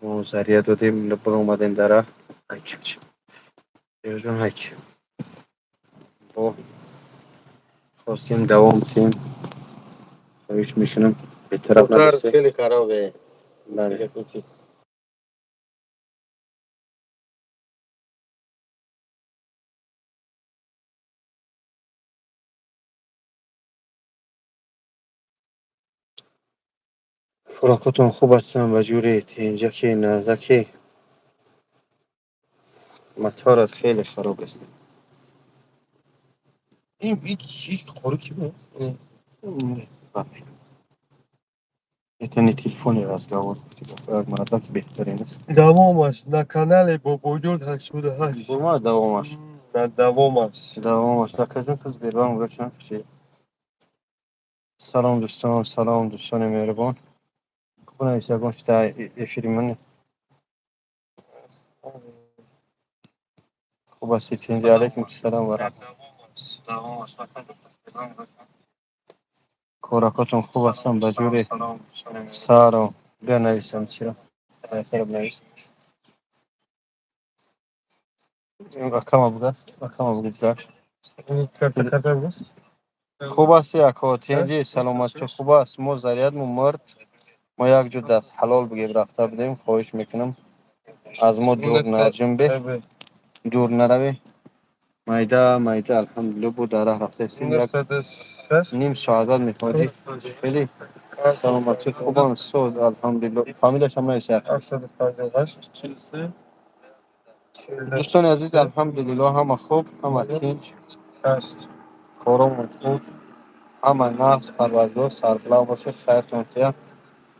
Мо заря додем, баромадем дара. Ҷон, ҳайк бо хостем давом диҳем. Хоҳиш мекунам, бетараф набисед. Хеле харобе. Бале. Хӯрокотон хуб ҳастанд, ба ҷури тинҷаки назаки. Моторат хеле хароб аст. Ин чиз қору ки буд? Это не телефонный разговор. Як мардак беҳтарин аст. Давомаш на канале Бобоҷон 88. Бума давомаш. На давомаш. Давомаш. Дакаҷон, кыз бербан ура чанд киши. Салом, дӯстон, салом, дӯстони меҳрубон. Бунавис ягон шита эфири ман. Хуб ҳастед, тинҷи? Алайкум салом ва раҳмат. Коракотон хуб ҳастанд, ба ҷури? Салом. Бия, нависам чиро. Бинавис. Акама будаст? Акама бугӯ. Хуб ҳасти, ако, тинҷи, саломатӣ хуб аст? Мо зарядмон мард, мо як ҷо даст ҳалол бигем рафта будем. Хоҳиш мекунам, аз мо дур наҷунбе, дур нараве. Майда майда, алҳамдулилло, бо дар раҳ рафтаистем, як ним соат баъд мехоҳӣ. Хеле саломатӣ хубанд, соз, алҳамдулилло. Фамилияшам нависа. Дӯстони азиз, алҳамдулилло, ҳама хуб, ҳама тинҷ, коромон хуб, ҳама нағз. Парвардигор сарбаланд бошед, хайртон тия,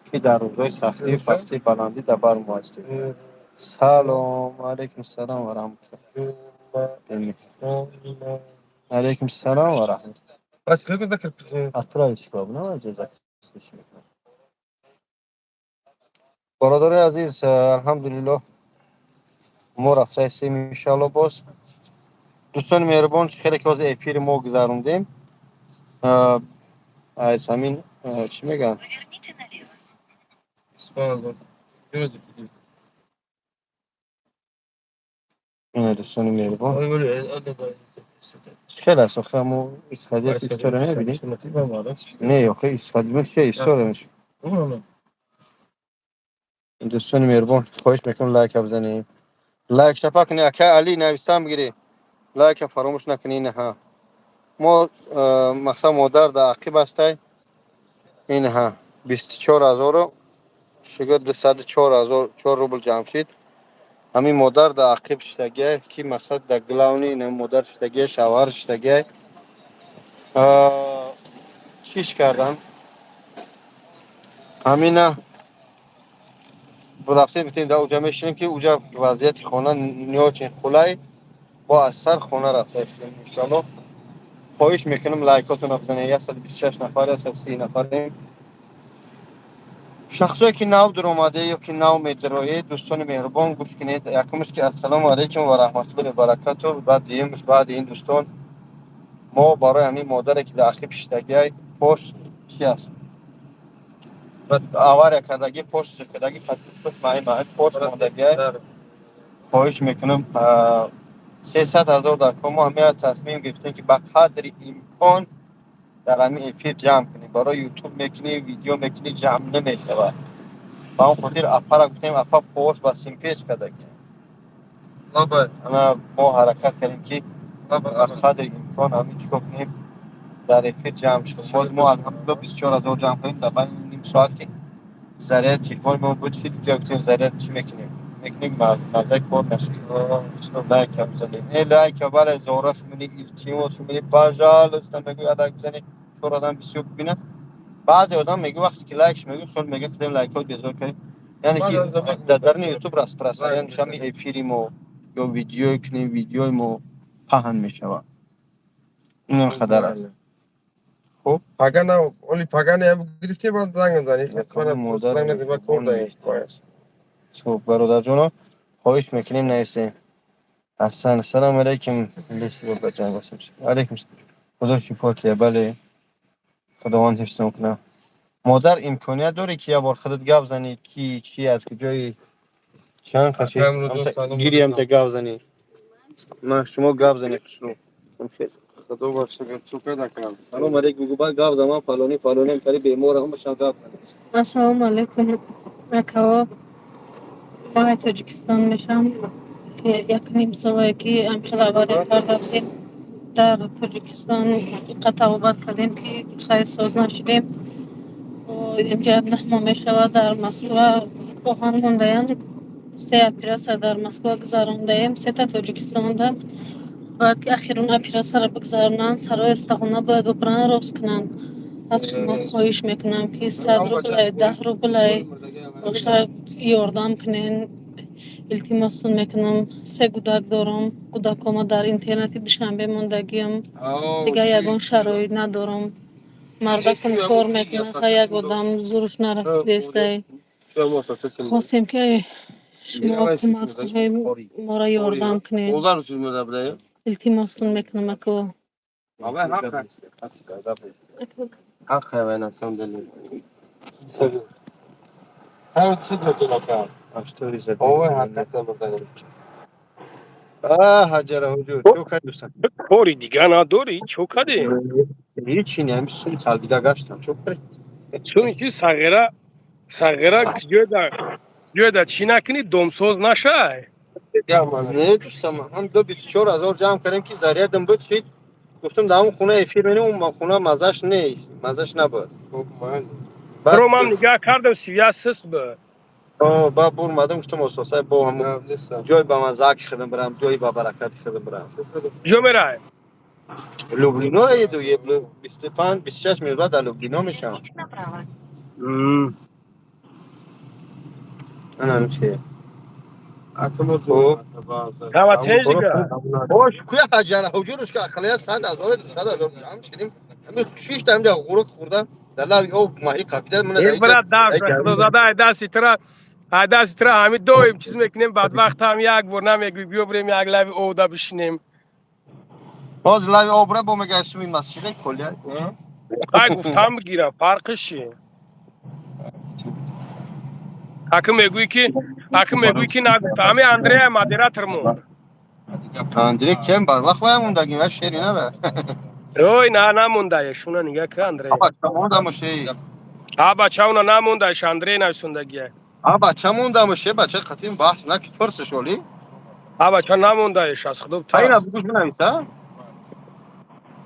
ки дар рӯзҳои сахтию пастию баландӣ дар бар мо ҳастед. Салом алайкум, салом ва раҳматулло. Алайкум салом ва раҳмат. Отправить чикор? Бародари азиз, алҳамдулилло, мо рафтаистем, иншоалло. Боз, дӯстони меҳрубон, хеле ки ҳозир эфири мо гузарондем, аз ҳамин чӣ мегӯянд? Поверните налево. Ина, дӯстони меҳрубон, хеле аст. Охир мо исходящий история мебинем. Не, охир исходи че история мешавад? Дӯстони меҳрубон, хоҳиш мекунам, лайка бизанем, лайк шапа кунед. Ака Али, нависам бигирӣ, лайка фаромӯш накунӣ. Инаҳа, мо мақсад модар дар ақиб ҳастай. Инаҳа, 24 ҳазору шугр 204 ҳазор чор рубл ҷамъ шид. Ҳамин модар дар ақиб шиштагиай, ки мақсад дар главный ина модар шиштагиай, шавҳар шиштагиай. Чиш кардан, ҳамина рафтем, гуфтем, дар уҷа мешинем, ки уҷа вазъияти хона не очень қулай. Бо аз сар хона рафтаистем, иншоалло. Хоҳиш мекунам, лайкотонро бизанед. 126 нафар, 130 нафарем. Шахсое ки нав дуромаде ё ки нав медароед, дӯстони меҳрубон, гӯш кунед. Якумш ки ассалому алайкум ва раҳматуллоҳи ва баракату. Баъд дуюмш, баъди ин, дӯстон, мо барои ҳамин модаре ки дар ақиб шиштагиай, пош чи аст, авария кардагӣ, пош кардагӣ, пош мондагиай. Хоҳиш мекунам, 300 000 дар кор. Мо ҳамин тасмим гирифтем, ки ба қадри имкон дар ҳамин эфир ҷамъ кунем. Барои Ютуб мекунӣ, видео мекунӣ, ҷамъ намешавад. Ба он хотир апара гуфтем, апа пош ба симпеч кардагӣ. Ана, мо ҳаракат кардем, ки ба қадри имкон ҳамин чикор кунем, дар эфир ҷамъ шуд. Боз мо, алҳамдулилло, 24 000 ҷамъ кардем дар байни ним соат, ки заряд телефони мо буд, ки ҷо гуфтем, заряд чӣ мекунем, маззаи кор нашуд. Лайка бизанед, э, лайка, бале, зора шумини, илтимос шумини, пожалуйста, мегӯяд, лайк бизанед, чор одам бисёр бибинад. Баъзе одам мегӯ, вақте ки лайкш мегӯ, сол мега, худем лайкҳо безор кардем. Яъне ки дар даруни Ютуб распространение мешавад эфири мо ё видеое кунем, видеои мо паҳн мешавад. Ин қадар аст. Хуб. Пагана, оли пагана ям гирифтем, баъд занг занӣ. Занг назанӣ, баъд кор даем. Хуб, бародарҷоно, хоҳиш мекунем, нависем. Ҳасан, ассалому алайкум. Бабаҷон, алайкум. Худо шифо тия, бале, худованд ҳифзтон кунад. Модар, имконият дорӣ, ки як бор худат гап занӣ, ки чи, аз куҷои, чанд қаши гири, ҳамта гап занӣ? Ман шумо гап занӣ, хушрӯ. Худо ба шукр, чӯ када кам. Салом алейкум, бугу, баъд гап зан. Ман фалонӣ фалонӣ тари беморам, ҳамашам гап занӣ. Ассалому алайкум, акао. Ман Тоҷикистон мешавам. Як ним солае ки ҳамхел авария карда будем дар Тоҷикистон, ҳақиқат табобат кардем, ки хайр, соз нашудем. Инҷа 9 моҳ мешавад, дар Москва оҳан мондаям. Се оператсия дар Москва гузарондаем, сета Тоҷикистонда. Бояд ки ахирон оператсияро бигзаронанд, сарои устахона бояд бибаранд, рост кунанд. Аз шумо хоҳиш мекунам, ки 100 рублай, 10 рублай бошад, ёрдам кунен, илтимостон мекунам. Се кӯдак дорам, кӯдакома дар интернати Душанбе мондагиам, дигар ягон шароит надорам. Мардакам кор мекунад, ха, як одам зӯруш нарасидестай. Хостем, ки шумо кӯмак хоҳем, моро ёрдам кунед, илтимостон мекунам, ако. Ҳақ на самом деле. Ҳам чӣ ҷока? Овай, ҳақиқатан мурдагӣ. А ҳаҷара ҳуҷур, чӯ кардӣ, дӯстам? Кори дига надорӣ, чӯ кардӣ? Ҳичи не, ҳами суми талбида гаштам, чӯ кардӣ? Суми чи, сағира сағира, куҷояда чӣ накунӣ, домсоз нашай. Не, дӯстам, ҳам ду 24 ҳазор ҷамъ кардем, ки зарядам буд, шид. Гуфтам, дар ҳамон хона эфир менем, он хона маззаш нест, маззаш набуд. Бро, ман нигаҳ кардам, связь сист буд. Баъд бурмадам, гуфтам, ососа бо ҳамон ҷой ба маззаки худам бирам, ҷои ба баракати худам бирам. Куҷо мерай? Люблино еду, 25, 26 минут баъд дар Люблино мешавам. Анам чи. Ҳава тенҷ дига. Бош, куя ҳаҷара ҳуҷурш, ки ақаллия 100 ҳазор, 200 ҳазор ҷамъ шудем. Ҳами шишта ҳамҷа ғурук хӯрда, дар лави об маҳӣ қапида. Э, брат, худозада, ай дасти тра, ай дасти тра ҳами доим чиз мекунем, бадвақт ҳам як бор намегӯй, биё бирем, як лави овда бишинем. Ҳозир лави об ра бо мега, суми масҷида колия. Ай, гуфтам, бигирам, фарқиш чи? Аки мегӯӣ ки нагуфта, ҳами Андрея модератор монд. Андрей кем, барвақт вая мондагим, ва шери нара. Ой, на, намондае, шуна нигаҳ ка, Андрей. Бача мондамуше. А бача, уна намондаеш, Андрей нависондагия. А бача мондамуше, бача қатим баҳс наки, пурсиш оли. А бача намондаеш, аз худо. Айна бугӯш бинависа.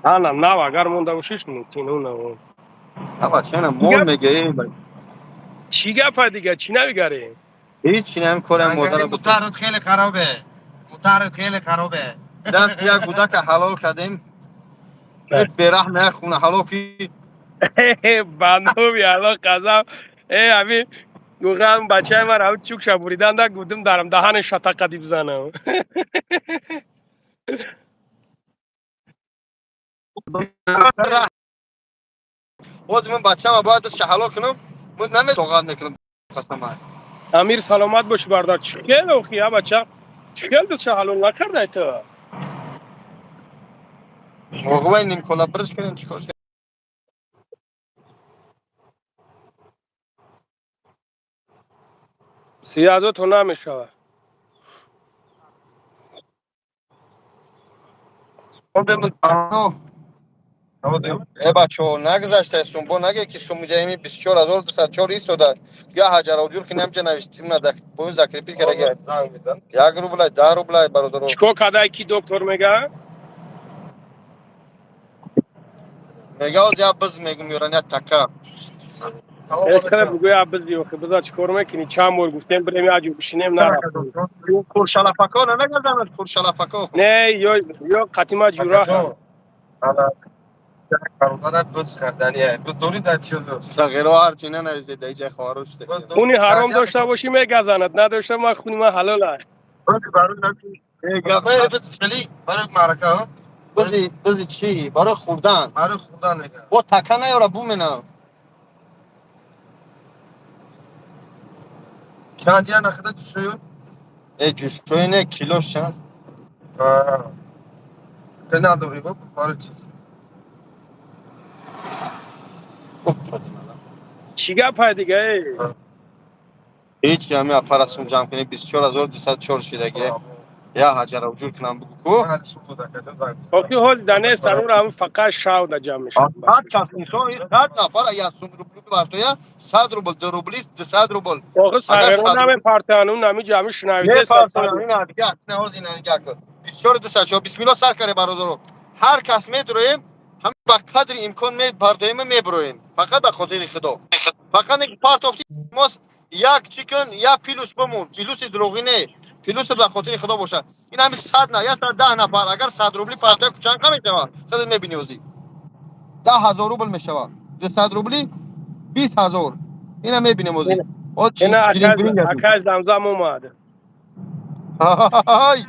Ана нав, агар монда бошиш, мумкин уна. А бача на мон мега. Чӣ гапа дига, чӣ навигарӣ? Ҳеч чи, корам модара. Мутарат хеле харобе. Мутарат хеле харобе. Даст як кӯдака ҳалол кардем. Бераҳм як хуна ҳалол ки. Ба номи Алло қасам, э, ҳами гуфтам, бачаи ман ҳами чукша буриданда, гуфтам, дарам даҳани шатақа диб занам. Ҳозир ман бачама бояд дастша ҳалол кунам, ман наметоқат мекунам, қасам. Амир, саломат бошӣ, бародар. Чӣ хел охи, а бача чӣ хел дастша ҳалол накардай ту? Оғвай, нимкола бриш кунем, чӣ кор? 30 ҳазор то намешавад. Э, бачо, нагузашта сумбо наге, ки сумҷаими 24 204 истода. Я ҳаҷароҷур ки намҷа навиштим, на поин закрепить карага. 1 рублай, 10 рублай, бародаро. Чикор кадай, ки доктор мега? Мега, оз я биз мегум, ёран я така. Эшкара бугӯя, бизи охи, биза чикор мекунӣ? Чанд бор гуфтем, бирем, як ҷо бишинем, нарафтем. Куршалафако намегазанад, куршалафако. Не, ё қатима ҷура. Бародарат биз хардания. Биз дори дар чӣ? Сағиро ҳарчи нанависед, дар ҷай хоҳарош. Хуни ҳаром дошта бошӣ, мегазанад, надошта ман хуни ман ҳалол аст. Барои маърака. Бизи, бизи чӣ? Барои хӯрдан. Барои хӯрдан мега. Бо така наёра буменам. Чанд я нахида ҷушӯю? Э, ҷушӯи не, килош чанд? Ке надори бо барои чиз. Чӣ гапай дига, э? Ҳеҷ ки ҳами апара сум ҷамъ кунем, 24 204 шидаги. Я ҳаҷара уҷур кунам, бугу ку. Охи ҳози да нест, анура ҳам фақат шав да ҷамъ мешавад. 100 кас инсон, 100 нафар я сум рубли бартоя, 100 рубл, 2 рубли, 200 рубл. Охи сағирон намепартоян, он ҳами ҷамъи шунавида. Бисмилло, сар каре, бародаро. Ҳар кас медуроем, ҳам ба қадри имкон мепартоем, мебуроем. Фақат ба хотири Худо. Фақат не партофти мос як чӣ кун, я плюс бимон, плюси дурӯғӣ не. Плюс ба хотири Худо бошад. Ин ҳами 100 на, 110 нафар агар 100 рубли партоя, чанд қа мешавад? Худат мебинӣ озӣ. 10 000 рубл мешавад. 200 рубли 20 000. Ина мебинем озӣ. Ина акай Замзам омад. Ай!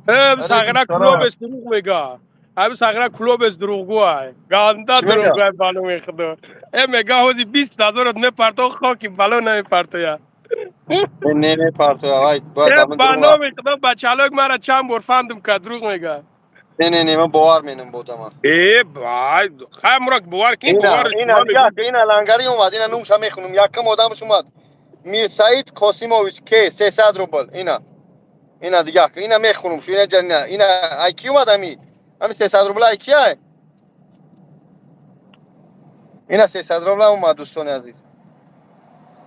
Сағира клубес дурӯғ мега. Ҳами сағира клубес дурӯғгӯай. Ганда дурӯғгӯай, баломи Худо. Э, мега ҳози 20 000-ат мепарто, хоки бало намепартоя. Не мепартоя, вай бояд. Э, ба номи Худо, бачалок мара чанд бор фандум кард, дурӯғ мега. Не, не, не, ман бовар менам бодама. Э, вай, хай мурак бовар кини, бовар. Ина, ина лангари омад, ина нумша мехунум, якум одамш омад. Мирсаид Қосимович ке 300 рубл, ина. Ина дига, ина мехунум шу, ина ина, ина ай ки омад ами? Ами 300 рубл ай ки ай? Ина 300 рубл омад, дӯстони азиз.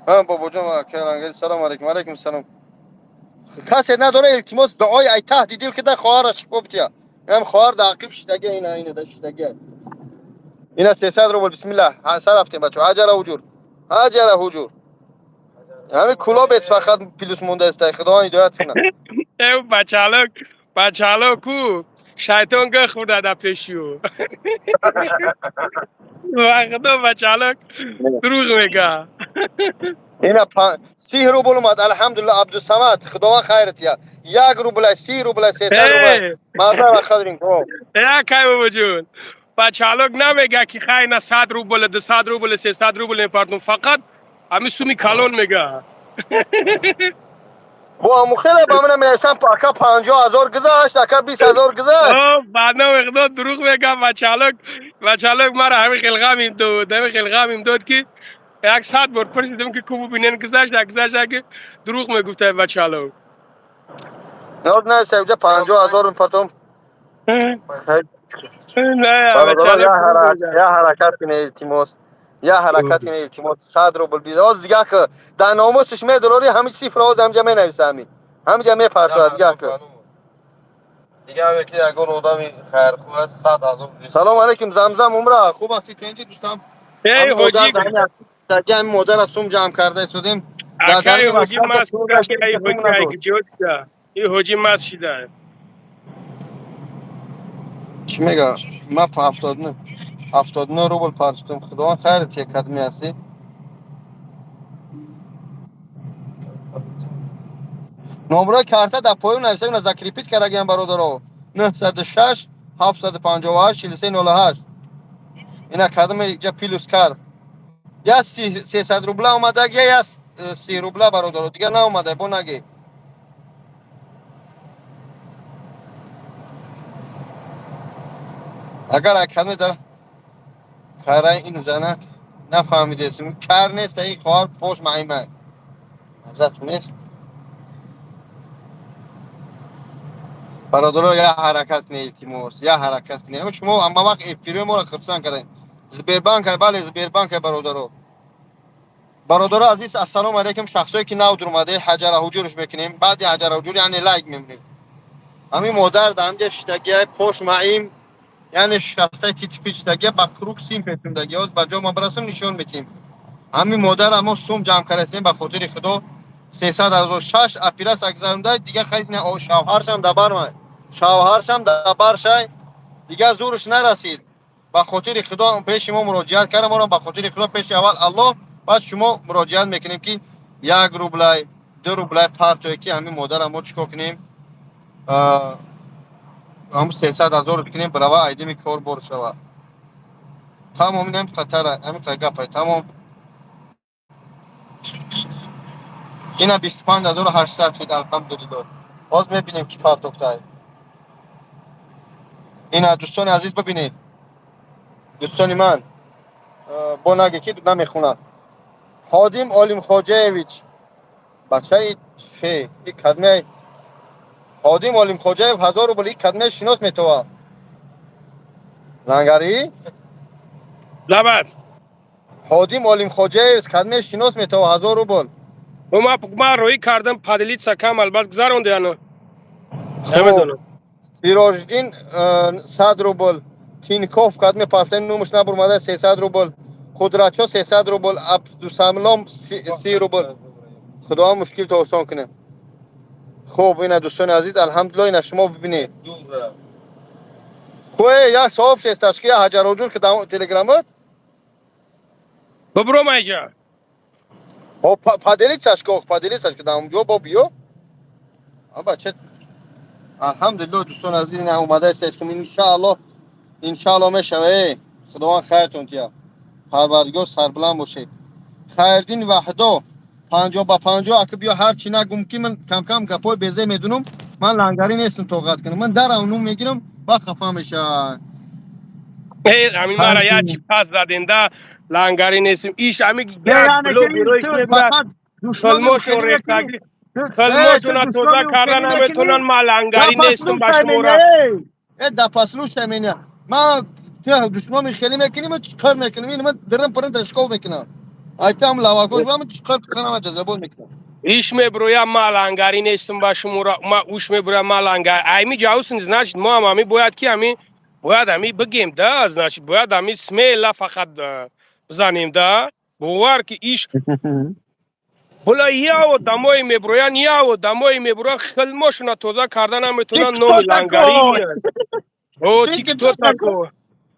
Ҳа, бобоҷон, лангари, салом алейкум, алейкум салом. Касе надора, илтимос, дуои ай таҳти дил кида хоҳараш шифо бития. Инам хоҳар да ақиб шидаги, ина, ина да шидаги. Ина 300 рубл, бисмиллах. Сар рафтем, бачо. Ҳаҷара ҳуҷур. Ҳаҷара ҳуҷур. Ҳами кулобец фақат плюс мондааст, Худованд ҳидоят кунад. Э, бачалок, бачалок ку шайтон га хӯрда да пеши ӯ. Ва Худо, бачалок дурӯғ мега. Ина 30 рубл омад, алҳамдулиллах, Абдусамад, Худованд хайрат я. 1 рубл, 30 рубл, 300 рубл. Маза ва қадрин. Э, кай бобоҷон. Бачалок намега ки хай на 100 рубл, 200 рубл, 300 рубл мепартум, фақат ҳами суми калон мега. Бо аму хеле ба ман менависам, ака, 50 000 гузашт, ака, 20 000 гузашт. Ба номи Худо, дурӯғ мегам, бачалок, бачалок мара ҳами хел ғамим дод, ҳами хел ғамим дод ки як сад бор пурсидам ки ку бубинен гузашт, гузашт, ки дурӯғ мегуфта бачалок. Нод нависа, уҷа 50 000 мепартом. Не, бачалок. Я ҳаракат кунед, илтимос. Я ҳаракат кунед, илтимос. 100 рубл биз. Оз дига ки дар номусиш медорори, ҳами сифр оз ҳамҷа менависа, ҳами. Ҳамҷа мепартояд дига ки. Дига ҳаме ки ягон одами хайрхоҳ аст, 100 000. Салом алейкум, Замзам умра. Хуб ҳастӣ, тенҷи, дӯстам? Эй, ҳоҷи. Ҳами модара сум ҷамъ карда истодем. Акай ҳоҷи маст шуда, эй ҳоҷи, ай куҷо шуда? Ин ҳоҷи маст шуда. Чӣ мега? Ма 79 рубл партофтам. Худованд хайр тия, кадми ҳастӣ? Номрои карта дар поён нависа, ина закрепить кардагиам, бародаро. 906 758 43 08. Ина кадме ҷа плюс кард. Я 300 рубла омадаги, я 30 рубла, бародаро. Дига наомада, бо наги. Агар ай кадме дар хайраи ин занак нафаҳмидесим. Кар нест, ин хоҳар пош маима. Назату нест. Бародаро, я ҳаракат кунед, илтимос, я ҳаракат кунед. Шумо ҳама вақт эфирои моро хурсанд кардем. Сбербанк, бале, Сбербанк, бародаро. Бародаро азиз, ассалому алайкум, шахсое ки нав дуромаде, ҳаҷара ҳуҷурш мекунем. Баъди ҳаҷара ҳуҷур, яъне лайк мемонем. Ҳамин модар дар ҳамҷа шиштагиай, пош маим, яъне шикастаи титипи шиштагия, ба круг сим печондаги. Ҳоз ба ҷо ма бирасем, нишон метиҳем. Ҳамин модар мо сум ҷамъ кардастем ба хотири Худо. 300 006 операция гузаронда, дига хайр, шавҳаршам дабар май. Шавҳаршам дабар шай, дига зӯрш нарасид. Ба хотири Худо пеши мо муроҷиат кардам, моро ба хотири Худо пеши аввал Аллоҳ, баъд шумо муроҷиат мекунем ки 1 рублай, 2 рублай партое ки ҳамин модара мо чӣ кор кунем? Ҳамн 300 000 бикунем, барава айдими кор бор шава. Тамом, ин ҳамин қатара, ҳамин гапай, тамом. Ина 25 800 шуд, алҳамдулиллоҳ. Боз мебинем ки партохтай. Ина, дӯстони азиз, бибинед. Дӯстони ман, бо наге ки намехонад. Ходим Олимхоҷаевич, бачаи фе и кадме. Ходим Олимхоҷаев, 1000 рубл. И кадме шинос метова, лангарӣ? Лабад. Ходим Олимхоҷаев кадме шинос метова, 1000 рубл. Ма роӣ кардам, поделиться кам, албат гузаронди ано. Намедонам. Сирожиддин, 100 рубл. Тинков кадме партани нумаш набурмада, 300 рубл. Қудратшо, 300 рубл. Абдусалом, 30 рубл. Худованд мушкилто осон кунад. Хуб, ина, дӯстони азиз, алҳамдулилла, ина шумо бибинед. Кое як соҳиб шесташ ки ҳаҷароҷур ки телеграмат. Бибуром айҷа. Поделиться ко, поделиться ки дамҷо бо биё. Бача, алҳамдулилла, дӯстони азиз, ина омада сесум, иншааллоҳ, иншааллоҳ мешава. Худованд хайртон тия, парвардигор, сарбуланд бошед. Хайрдин Ваҳдо, 50 ба 50. Ака, биё, ҳар чи нагум ки ман камкам гапҳои безе медунам. Ман лангарӣ нестам, тоқат кунам. Ман дарам нум мегирам ба хафа мешавад. Ҳамин мара як чи пас заденда, лангарӣ нестем, иш ами як блогерои хилмошон рехтагӣ, хилмошона тоза карда наметонан. Ма лангарӣ нестам ба шумора. Э, да послушай меня. Ма душмони хеле мекунӣ, ман чиқар мекунам? Ин ман дирам пирам ташков мекунам. Айтам лавакош, ман чиқар писанам, ҷазрабод мекунам. Иш меброя, ма лангарӣ нестам ба шумора, ма уш меброя, ма лангар айми ҷавсин. Значит, мо ҳам ами бояд ки ами бояд ами бигем да, значит, бояд ами смело фақат бизанем да. Бовар ки иш бола я одамое меброян, я одамое меброян, хилмошона тоза карда наметонан, номи лангарӣ. О, ты кто такой,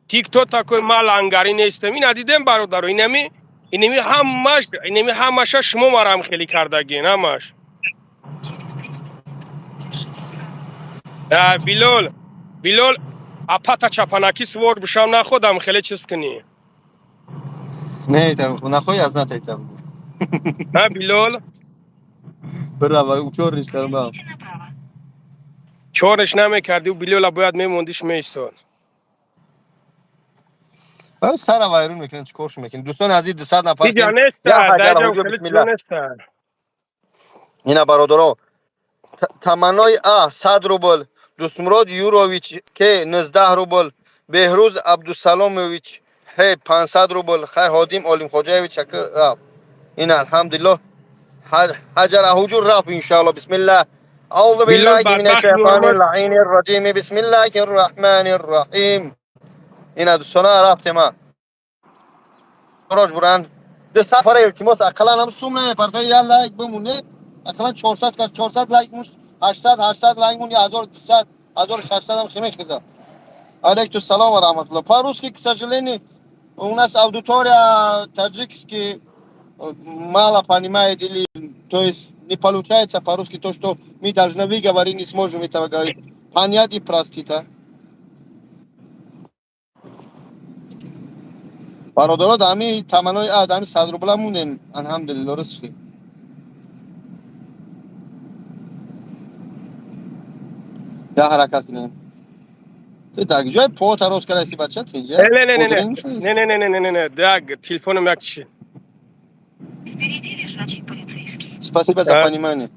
ты кто такой? Ма лангарӣ нестам. Ина дидем, бародаро, инами ҳамаш, инами ҳамаша шумо марам хеле кардагин ҳамаш. Билол, Билол, апата чапанаки свор бишам, находам хеле чиз кунӣ. Не, нахоҳӣ аз натайта. На, Билол. Бирава, чориш кардам. Чориш намекардӣ, Билола бояд мемондиш, меистод. Сара вайрон мекунем, чӣ корш мекунем? Дӯстони азиз, 200 нафар. Бисмилла. Ина, бародаро, Таманнои А, 100 рубл. Дӯстмурод Юрович К, 19 рубл. Беҳрӯз Абдусаломович Ҳ, 500 рубл. Хай, Ҳодим Олимхоҷаевич шакр рафт. Ина, алҳамдулиллоҳ, ҳаҷара ҳуҷур рафт, иншаалло. Бисмиллаҳ. أعوذ بالله من الشيطان اللعين الرجيم، بسم الله الرحمن الرحيم. Ина, дӯстона, рафтема роҷ буранд 200 нафара. Илтимос, ақаллан ҳам сум намепарта, як лайк бимоне, ақаллан 400 кас, 400 лайк муш, 800, 800 лайк мун, 1200, 1600 ҳам хемехеза. Алейкум салом ва раҳматуллоҳ. По-русски, к сожалению, у нас аудитория таджикский мало понимает или, то есть, не получается по-русски то, что мы должны выговорить, не сможем этого говорить. Понять и простить, а? Бародаро, ами таманои ами 100 рубла мундем, алҳамдулилло, рост шудем. Я ҳаракат кунем. Ту дар ҷои пота рост кардаси, бача, тинҷа. Не, не, не, не, не, не, не, не, не, не, так телефоном як чи. Впереди лежачий полицейский. Спасибо за понимание.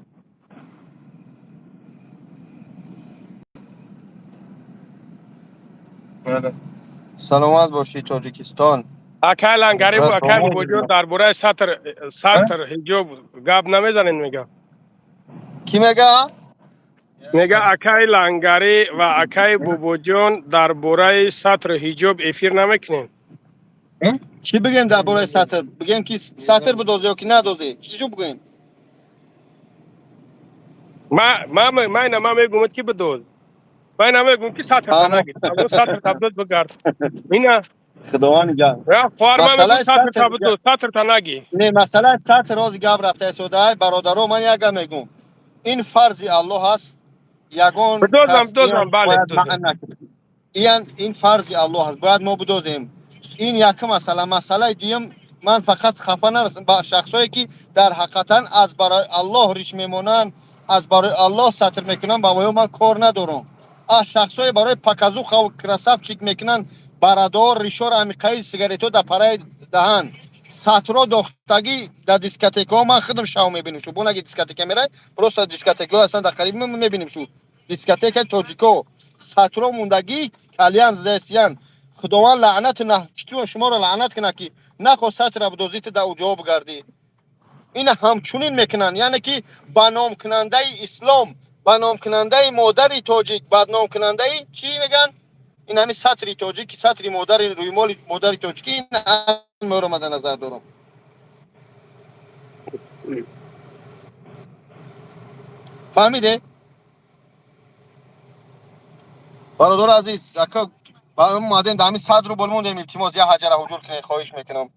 Саломат бошӣ, Тоҷикистон. Акай лангари, акай Бобоҷон, дар бораи сатр ҳиҷоб гап намезанед, мега. Кӣ мега? Мега, акай лангарӣ ва акай Бобоҷон, дар бораи сатр ҳиҷоб эфир намекунем. Чӣ бигем дар бораи сатр? Бигем ки сатр бидозе ё ки надозе? Чӣ бигем? Ма мегӯмад ки бидоз, ман намегӯм ки сатр нагир, сатр табдоз, бигард ина. Худованд нигаҳ. Хоҳар, ман мегӯм сатр табдоз, сатр та наги. Не, масъалаи сатр рози гап рафта истодаай. Бародаро, ман як гап мегӯм: ин фарзи Аллоҳ аст, ягон Бидозам, бидозам, бале. Иян ин фарзи Аллоҳ аст, бояд мо бидозем. Ин якум масъала. Масъалаи дуюм, ман фақат хафа нарасам ба шахсое ки дар ҳақиқатан аз барои Аллоҳ риш мемонанд, аз барои Аллоҳ сатр мекунанд, ба воё ман кор надорам. А шахсое барои показуха красавчик мекунанд, барадор, ришор амиқаи сигаретҳо дар параи даҳан. Сатро дохтагӣ дар дискотекаҳо ман худам шав мебинем шу. Бонаги дискотека мерай, просто дискотекаҳо ҳастанд дар қариб, мебинем шу. Дискотекаи тоҷико сатро мондагӣ, кальян задастиян. Худованд лаънату наҳчиту шуморо лаънат кунад, ки нахост сатра бидозӣ, ту дар уҷоҳо бигардӣ. Ина ҳамчунин мекунанд, яъне ки ба номкунандаи ислом, ба номкунандаи модари тоҷик, бадномкунандаи чӣ мегӯянд? Ин ҳамин сатри тоҷик, сатри модари, рӯймоли модари тоҷикӣ, ин моро мада назар дорам. Фаҳмиде, бародари азиз? Ака, омадем, дар ҳамин 100 рубл мондем. Илтимос, як ҳаҷара ҳуҷур кунед, хоҳиш мекунам.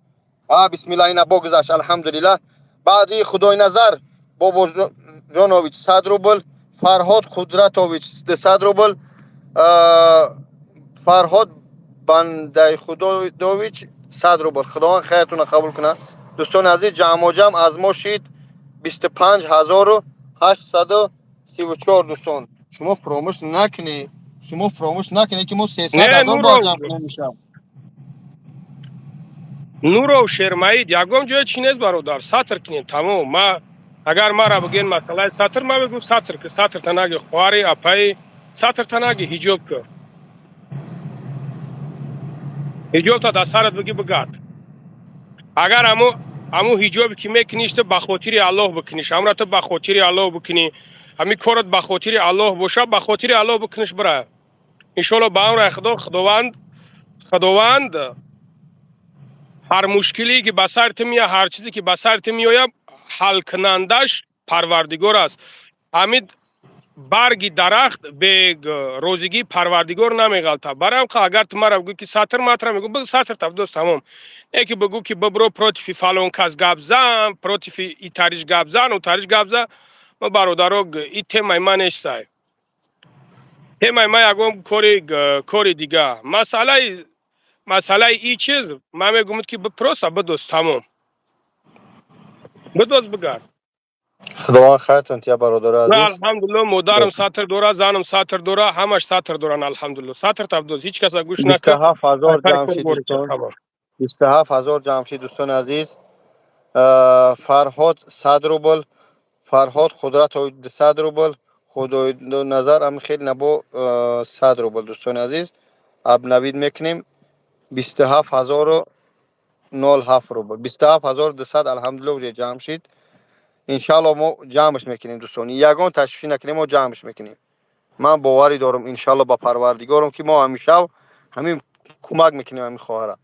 А, бисмилла, ина богузашт, алҳамдулиллаҳ. Баъди Худойназар Бобоҷонович 100 рубл, Фарҳод Қудратович 200 рубл, Фарҳод Бандайхудович 100 рубл. Худованд хайртонро қабул кунад, дӯстони азиз. Ҷамъоҷамъ аз мо шид 25 834. Дӯстон, шумо фуромӯш накунед, шумо фуромӯш накунед, ки мо 300 Не, ҳазор бояд Нуров, ҷамъ кунем имшаб. Нуров Шермаид, ягон ҷое чӣ нест, бародар, сатр кунем, тамом. Ма агар мара бигӯен масъалаи сатр, ма бигӯ сатр ки сатр танаги, хоҳари, апаи, сатр танаги, ҳиҷоб ки ҳиҷобта дар сарат бигӣ, бигард. Агар аму ҳиҷобе ки мекуниш, ту ба хотири Аллоҳ бикуниш, амра ту ба хотири Аллоҳ бикунӣ, ҳамин корат ба хотири Аллоҳ боша, ба хотири Аллоҳ бикуниш, бира, иншоалло, ба амраи Худо, Худованд ҳар мушкиле ки ба сари ту меояд, ҳар чизе ки ба сари ту меояд, ҳалкунандаш Парвардигор аст. Ҳамин барги дарахт бе розигии Парвардигор намеғалта. Барам, агар ту мара бигӯ ки сатр, матра мегӯ, сатр табдост, тамом. Не ки бигӯ ки бибро, против фалон кас гап зан, против итариш гап зан, утариш гап зан. Ма, бародаро, и темаи ма нестай. Темаи ма ягон кори дига. Масъалаи и чиз ман мегӯям, ки просто бидоз, тамом, бидоз, бигард. Худованд хайртон тия, бародари азиз. Алҳамдулилло, модарам сатр дора, занам сатр дора, ҳамаш сатр доранд, алҳамдулилло. Сатр табдоз, ҳеҷ каса гӯш бисту накар. ҳафт ҳазор ҷамъ шид, дӯстон, 27 000 ҷамъ шид, дӯстони азиз. Фарҳод 100 рубл, Фарҳод Қудратов 200 рубл, Худойназар ам хел набо 100 рубл. Дӯстони азиз, обновить мекунем, 27 007 рубл, 27 200, алҳамдулилло, уже ҷамъ шид. Иншалло, мо ҷамъш мекунем, дӯстон, ягон ташвишӣ накунем, мо ҷамъш мекунем. Ман боварӣ дорам, иншалло, ба Парвардигорам, ки мо ҳамишав ҳамин кӯмак мекунем ҳамин хоҳара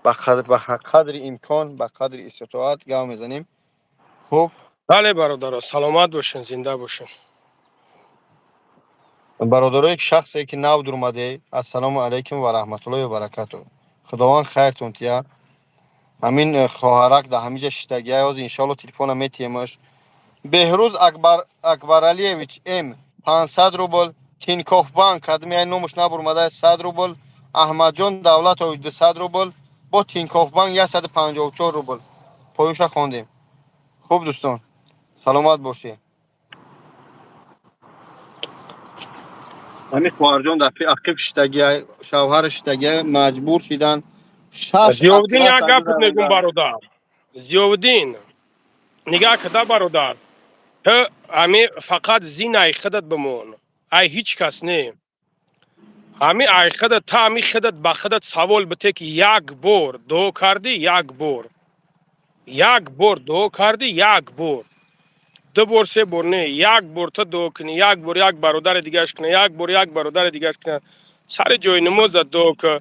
ба қадри имкон, ба қадри иститоат гап мезанем. Хуб. Бале, бародаро, саломат бошен, зинда бошен. Бародарое ки, шахсе ки нав дурмаде, ассалому алайкум ва раҳматуллоҳи ва баракату. Худованд хайртон тия. Ҳамин хоҳарак дар ҳамиҷа шиштагия, ҳозир иншоалло телефона метиҳемаш. Беҳрӯз Акбаралиевич М 500 рубл, Тинькофф банк, кадми ай номуш набурмада, 100 рубл, Аҳмадҷон Давлатович 200 рубл, бо Тинькофф банк 154 рубл. Поюша хондем. Хуб, дӯстон, саломат бошед. Ҳамин хоҳарҷон дар ақиб шиштагия, шавҳари шиштагия, маҷбур шидан шаш Зиёвиддин, як атраса гапат мегум, гузарондан. Бародар Зиёвиддин, нигаҳ када, бародар, ту ҳами фақат зинаи худат бимон, ай ҳеҷ кас не. Ҳами ай худат, та ҳами худат ба худат савол бите, ки як бор дуо кардӣ, як бор, як бор дуо кардӣ, як бор, ду бор, се бор не, як бор ту дуо кунӣ, як бор як бародари дигараш куна, як бор як бародари дигараш куна, сари ҷои намоза дуо ку,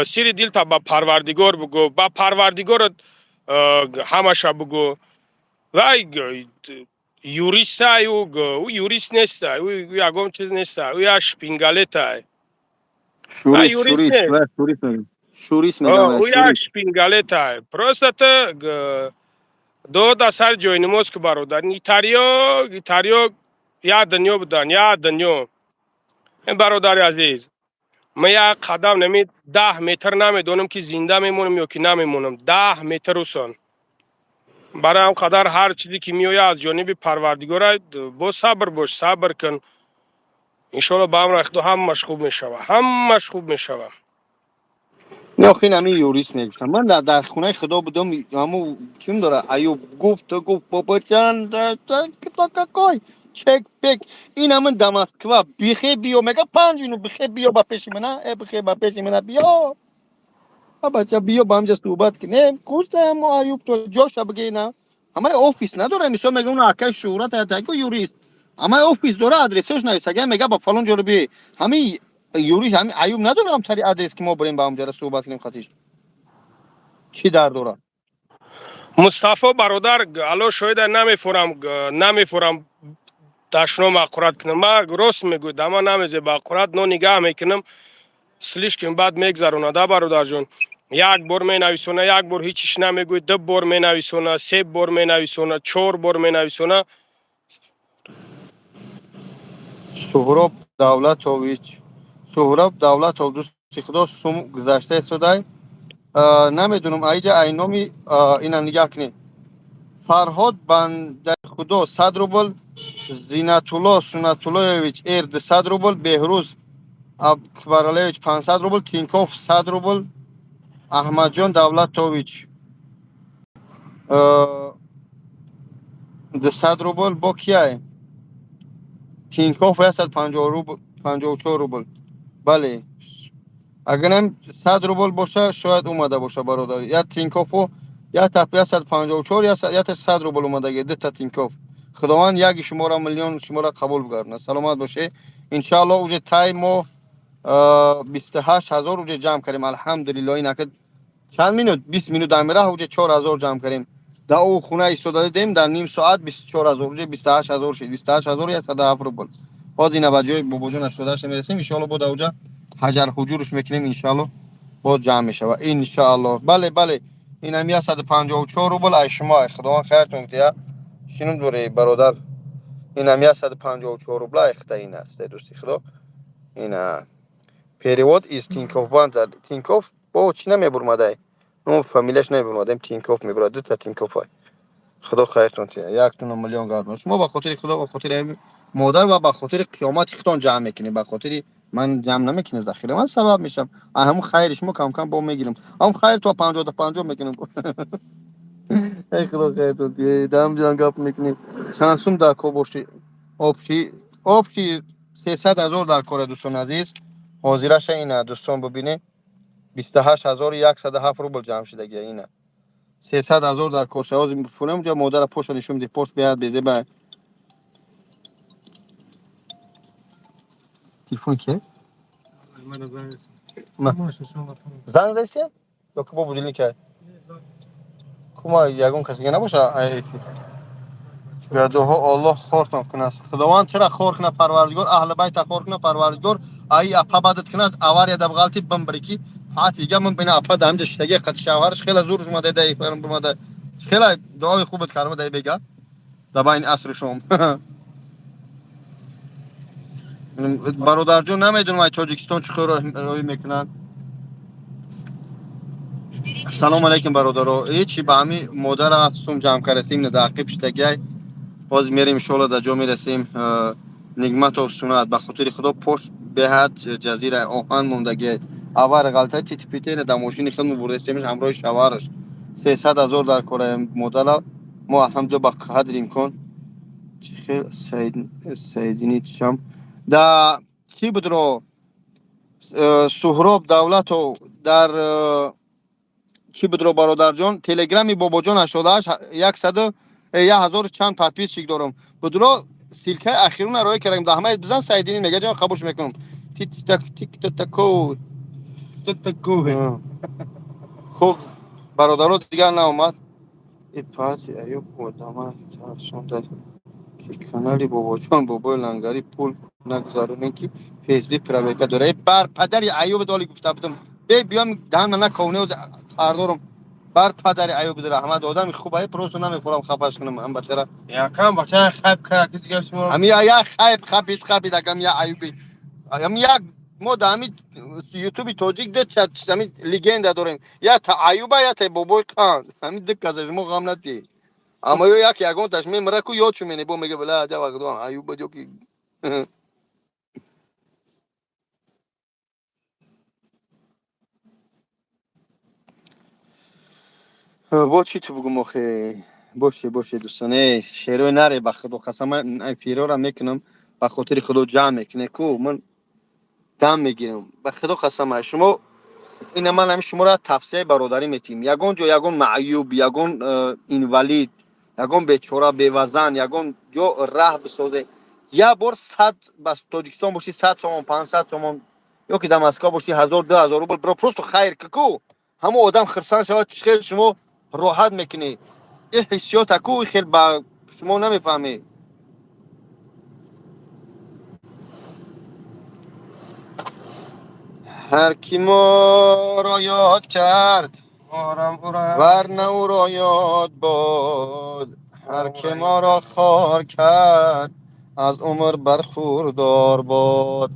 сири дилта ба Парвардигор бугӯ, ба Парвардигорат ҳамаша бугӯ. Вай юристай, ӯ юрист нестай, ӯ ягон чиз нестай, ӯ як шпингалетай. Вай Шурист, юрист шурист, нест. вай шурист мегӯям. Шурист мегӯям, вай Ӯ як шурист. шпингалетай. Просто ту дуо дар сари ҷои намоз ку, бародар. Итариё як дунё будан, як дунё. Ин бародари азиз, ман як қадам нами 10 метр намедонам, ки зинда мемонам ё ки намемонам. 10 метр усон. Барои ҳам қадар ҳар чизе ки меояд, аз ҷониби Парвардигора, бо сабр бош, сабр кун. Иншоалло, ба амри Худо ҳамаш хуб мешавад, ҳамаш хуб мешавад. Не, охи, ин ҳамин юрист мегуфтам. Ман дар хонаи худо будам, ҳаму ким дора, Аюб гуфт, ту гуфт, бобоҷан, кто какой чек пек, ин ҳамин да Москва бихе биё, мега, 5 минут бихе биё ба пеши мана, э, бихе ба пеши мана биё, а бача биё, ба ҳамҷа суҳбат кунем. Кустаам Аюб, то ҷоша бигена, ҳамаи офис надора. Мисол мегӯм, акай шӯҳрат ятаку юрист ҳамаи офис дора, адресаш нависага, мега, ба фалон ҷоро би. Ҳамин юрист, ҳамин Аюб надорам тари адрес, ки мо бурем ба ҳамҷара суҳбат кунем, хатиш чӣ дар дорад? Мустафо бародар, алло шоҳида, намефурам, намефурам дашном ақурат кунам. Ма рост мегӯй, дама намезе ба ақурат, но нигаҳ мекунам, слишком бад мегзаронада, бародарҷон. Як бор менависона, як бор ҳичиш намегӯй, ду бор менависона, се бор менависона, чор бор менависона. Суҳроб Давлатович, Суҳроб Давлатов, дӯсти худо, сум гузашта истодай, намедонам, аиҷа айноми ина нигаҳ кунед. Фарҳод бандаи худо, 100 рубл, Зинатулло Сунатуллоевич эр, 200 рубл, Беҳрӯз Акбаралевич, 500 рубл, Тинков, 100 рубл, Аҳмадҷон Давлатович, 200 рубл, бо кияй, Тинков, 150 рубл, 54 рубл. Бале, агарам 100 рубл боша, шояд омада боша, бародар. Я Тинкофо як таф 154, ята 100 рубл омадаги, дута Тинков. Худованд яки шуморо миллион шуморо қабул бигардонад. Саломат боше. Иншаалло, уже тай мо 28 000 уже ҷамъ кардем, алҳамдулилло. Ин ака чанд минут, 20 минут амира, уже 4000 ҷамъ кардем. Дар ӯ хона истода дидем, дар ним соат 24 000, уже 28 000 шид, 28 107 рубл. Боз ина ба ҷои бобоҷон 88 мерасем, иншоалло. Бо дар уҷа ҳаҷар ҳуҷурш мекунем, иншоалло, боз ҷамъ мешава, иншоалло. Бале, бале, инам 154 рубл ай шумо, ай худованд хайртон кунад. Чинум дорӣ, бародар? Инам 154 рубл ай хита ин аст, дӯсти худо. Ина перевод из Тинькофф Банк. Тинькофф бо чӣ намебурмадай, ну фамилияш намебурмадаем, Тинькофф мебурад, дута Тинькофф. Худо хайртон тия, яктона миллион гардон. Шумо ба хотири худо, ба хотири модар ва ба хотири қиёмати худтон ҷамъ мекунед, ба хотири ман ҷамъ намекунед. Захира ман сабаб мешавам, ҳамун хайри шумо кам кам бо мегирам, ҳамун хайр то 50-50 мекунем. Эй худо хайртон тия, дам ҷан гап мекунем. Чанд сум дар кор боши? Общий 300 000 дар коре, дӯстони азиз. Ҳозираша ина, дӯстон, бубинед, 28 107 рубл ҷамъ шудагия. Ина 300 000 дар кор. Ҳозир фурем ҷа, модара поша нишон медиҳ, пош беҳад безеба. Телефон ки занг задисем ё ки бо будильник ай кума, ягон касига набоша. Гадоҳо Оллоҳ хортон кунад, Худованд чара хор кунад, Парвардигор аҳли байта хор кунад, Парвардигор ай апа бадат кунад. Авария даб ғалти бимбири ки фаати дига ман бина, апа дар ҳамҷа шиштаги, қати шавҳараш хеле зур омада, дай омада, хеле дуои хубат карма, дай бега дар байни асру шом. Бародарҷон, намедонам, ай Тоҷикистон чӣ хел роҳӣ мекунанд. Салому алайкум, бародаро. Ҳечи, ба ҳами модара сум ҷамъ кардастем, дар ақиб шиштагиай. Боз мерем, иншоалло, дар ҷо мерасем. Нигматов Сунат, ба хотири худо, пош беҳад ҷазира оҳан мондагиай. Авар ғалта титипитена дар мошини худ мебурдастемш ҳамроҳи шавҳараш. 300 000 дар кораем модара. Мо алҳамдулилла ба қадри имкон чӣ хел саидини чам да кӣ будро. Суҳроб Давлатов дар чӣ будро, бародарҷон? Телеграми бобоҷон 88 яксаду як ҳазору чанд подписчик дорам. Будро, ссылка и ахируна роя кардам, даҳмаи бизан, саидини мега, ҷон, қабулш мекунам. Тик-так, тик-тако. Такое. Хуб, бародаро, дигар наомад. И пати аюб одама тарсонда, ки канали бобоҷон бобои лангари пул нагузаронем, ки ФСБ проверка дора. Э, бар падари Аюб доли гуфта будам, бе биём даҳана наковне қардорам. Бар падари Аюб раҳмат, одами хуб ай, просто намефурам хафаш кунам ам бачара. Якам бача хайп кард, ки дигар шумо. Ами я хайп хапид, хапид акам я Аюби. Ам як мо да ҳами ютуби тоҷик де ҳами легенда дорем: я та Аюба, я та бобои Қанд. Ҳами ду казаш мо ғам надӣ. Аммо ё як ягонташ мемра ку, ёд шу мене бо мега, бла аҷа вақт Аюба ё ки. Бо чӣ ту бугум охе? Боше, боше, дӯстон, э шерои наре, ба худо қасам, ман эфирора мекунам, ба хотири худо ҷамъ мекуне ку, ман дам мегирам, ба худо қасам. Шумо ина, ман ҳами шуморо тавсияи бародарӣ метиҳем. Ягон ҷо ягон маъюб, ягон инвалид, ягон бечора, бевазан, ягон ҷо раҳ бисозе, як бор 100, ба Тоҷикистон бошӣ 100 сомон, 500 сомон, ё ки дар Москва бошӣ 1000, 2000 рубл бро, просто хайр ку, ҳамон одам хирсанд шавад. Чӣ хел шумо роҳат мекунӣ, ин ҳиссиёта ку хел ба шумо намефаҳмед. Ҳар ки моро ёд кард, варна ӯро ёд бод, ҳар ки моро хор кард, аз умр бархурдор бод.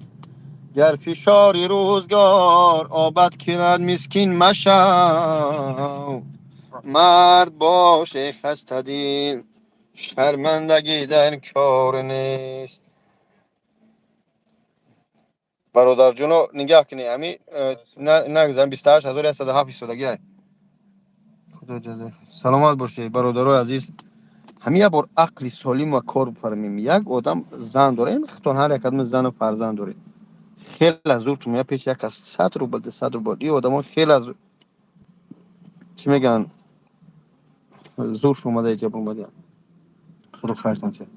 Гар фишори рӯзгор обад кунад, мискин машав, мард бош, эй хастадил, шармандагӣ дар кор нест. Бародарҷоно, нигаҳ кунед, ами нагзам, 28 107 истодагӣ. Худо ҷазои, саломат бошед, бародарои азиз. Ҳами як бор ақли солим ва кор бифармем. Як одам зан дора, худтон ҳар як одам зану фарзанд доред. Хеле зуртон меяд пеши як кас 100 рубл, 200 рубл. Ин одамо хеле чӣ мегӯянд, зурш омада иҷаб омада. Худо хайртон диҳад.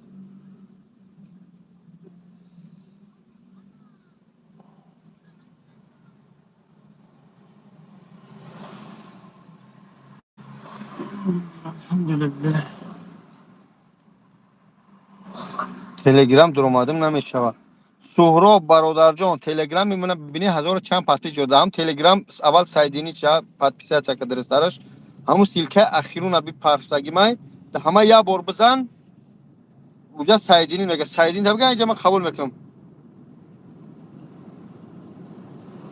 Алҳамдулиллаҳ. Телеграм дуромадам, намешавад. Суҳроб бародарҷон, телеграми мана бибини, ҳазору чанд подписчик ҳам. Телеграм аввал сайдини ча подписаться ка, дурустараш ҳамун ссылка и ахируна бипарфтаги май ҳама як бор бизан, уҷа сайдини мега, сайдини биган, инҷа ман қабул мекунам.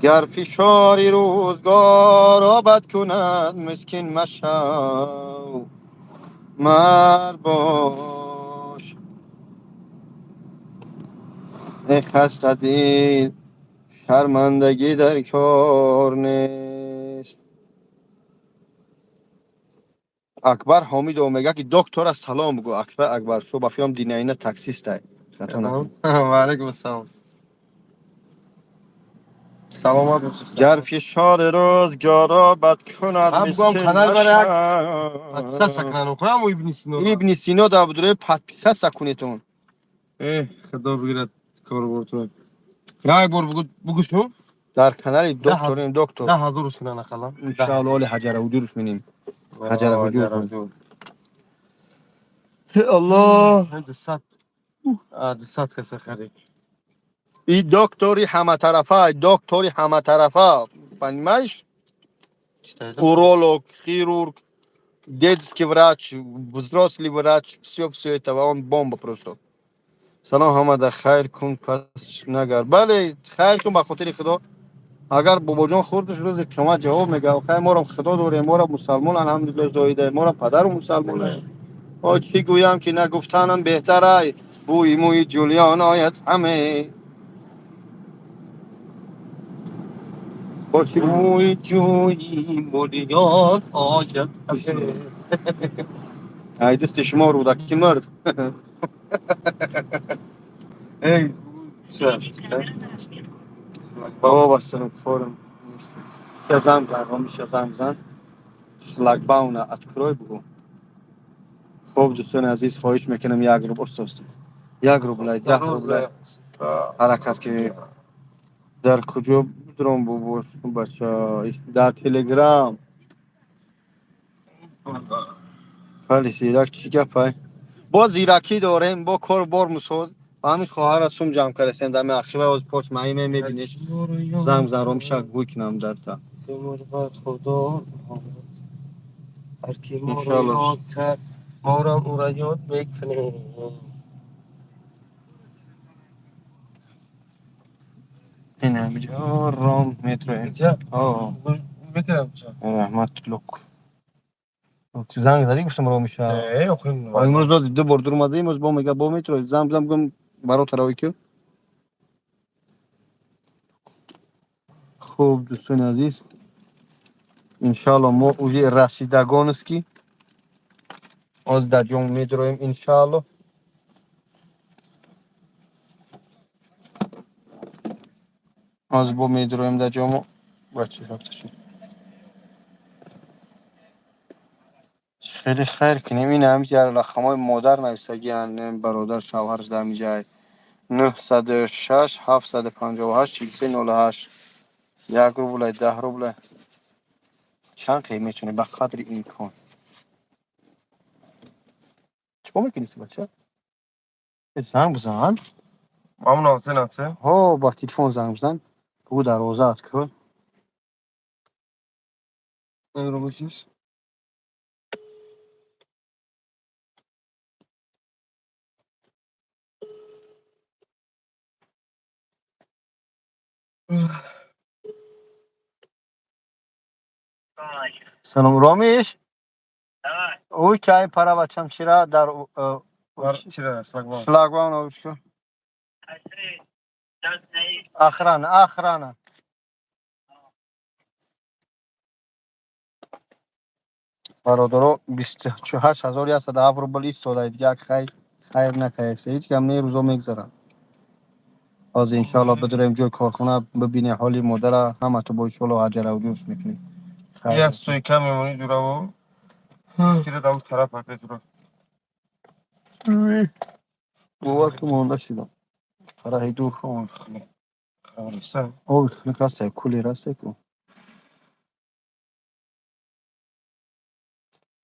Гар фишори рӯзгор обад кунад, мискин машав, мард бош, эй хастадил, шармандагӣ дар кор нест. Акбар Ҳомидов мега, ки доктора салом бугӯ. Акбар, Акбар шо, ба фикрам динаина таксистай, хато накун. Ва алайкум ассалом, саломат бошед. Гар фишори рӯзгор обад кунад, Ҳам гом мискин канал бара як машав. Подписаться кунан, хӯям Ибни Сино. Ибни Сино дар будурои подписаться кунетон. Э, худо бигирад корбортон. Як бор бугу, бугу шу. Дар канали докторим, доктор. 10 000 кунан ақаллан. Иншаалло, оли ҳаҷара ҳуҷурш минем. Ҳаҷара ҳуҷур. Аллоҳ. 200, 200 каса харид. И доктори ҳаматарафа, доктори ҳаматарафа, понимаешь, уролог, хирург, детский врач, взрослый врач, все, все это, он бомба просто. Салом ҳамада, хайр кун, пас нагар. Бале, хайр кун ба хотири худо. Агар бобоҷон хурдаш, рӯзи қиёмат ҷавоб мега. Хайр, морам худо дорем, мора мусалмон, алҳамдулилло, зоида, мора падару мусалмон. О, чӣ гӯям, ки нагуфтанам беҳтарай, бӯи мӯи ҷулиён ояд ҳаме. Бо чӣ? Мӯи ҷӯи мулиён ояд. Ай дасти шумо рӯдакӣ мурд. Эй. Перейти камеру на разметку. Бобо, басарам корам. Ща занг зан, Роми, ща занг зан. Шлагбауна открой бугу. Хуб, дӯстони азиз, хоҳиш мекунам, 1 рубл, оста, 1 рублай, 10 рублай ҳаракат ки. Дар куҷо будром, бобо, бача? Дар телеграм. Бале, зирак, чӣ гапай? Бо зиракӣ дорем, бо кор бор мусоз. Ба ҳамин хоҳара сум ҷамъ кардастем, дар ахива оз поч маиме мебинеш. Занг зан, Ромиша, гӯй кунам дар та. Худо ҳар ки моро Иншаллоҳ. ёд кард, морам ӯра ёд мекунем. Инамҷо ром метро. Инҷа О, мекунам ча. Раҳмат, лук. Занг задӣ, гуфтам, Ромиша. Э, охир. Имрӯз дод ду бор дур омада, имрӯз бо мега, бо метро занг бизан, бигӯм баротаравӣ ки. Хуб, дӯстони азиз. Иншалло, мо уже расидагонст, ки оз дар ҷом медроем, иншалло. Оз бо медроем дар ҷомо. Бачи рафта. Хеле хайр кунем. Ин ҳамин рақамҳои модар нависагиан, бародар шавҳараш дар ҳамин ҷай. 906 758 43 08. 1 рублай, 10 рублай. Чанд қи метавонӣ ба қадри имкон. Чикор мекунӣ ту, бача? Занг бизан. Мамун 93 93. Ҳо, ба телефон занг бизан. Бугӯ дарвозаат ку. Ин рубл чист? Салом, Ромиш? Ӯ ки пара бачам чира дар Чира шлагбаум. Шлагбаум овушку. Охрана, охрана. Бародаро, 28 107 рубл истода, як хайр хайр накардест. Ҳеҷ гам не, рӯзо мегзарад. Ҳозир иншоалло бидурем ҷои корхона, бибине ҳоли модара, ҳамато бо иншоалло ҳаҷаравҷӯш мекунем. Як стойка мемонӣ, ҷураво. Чира дар тараф ҳака, ҷура. Бовар ки монда шудам. Фараҳи дур. Оби хунук ҳасте, кулер ҳасте ку.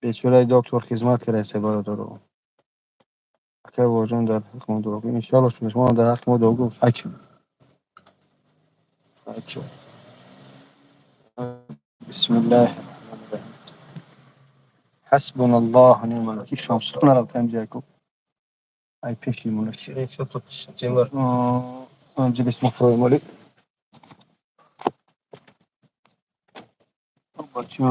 Бечораи доктор хизмат кардасе, бародаро. Акай Бобоҷон, дар ҳаққи мо дуо кун. Иншоалло, шумо дар ҳаққи мо дуо кун. Ҳаким. Ҳаким. Бисмиллаҳи рраҳмани рраҳим. Ҳасбуналлоҳу ниъмал вакил. Шамсуна рафтам ҷайку. Ай пеши муна. Анҷа бисмиллоҳи молик. Бача.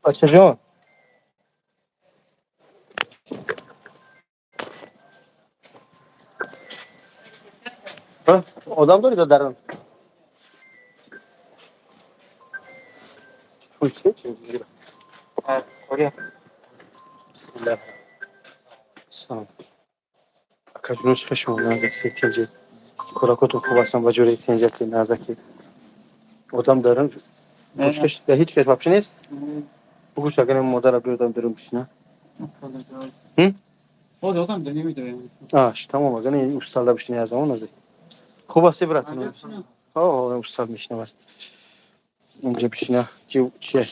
Бачаҷон. Одам дорӣ дар Бисмиллаҳ. Салом. Акаҷон, хуш омадед, тинҷи. Кӯракотон хуб ҳастанд, ба ҷури тинҷаки назаки. Одам дарун бушкаш ҳеҷ кас вообще нест? Бугӯш, агар модара биёдам дарун бишина. Одам да намедонам. Аш, тамом, агар усталда бишини аз он ази. Хуб ҳасти, брат? Ҳо, устал мешинам аст. Инҷа бишина, ки чи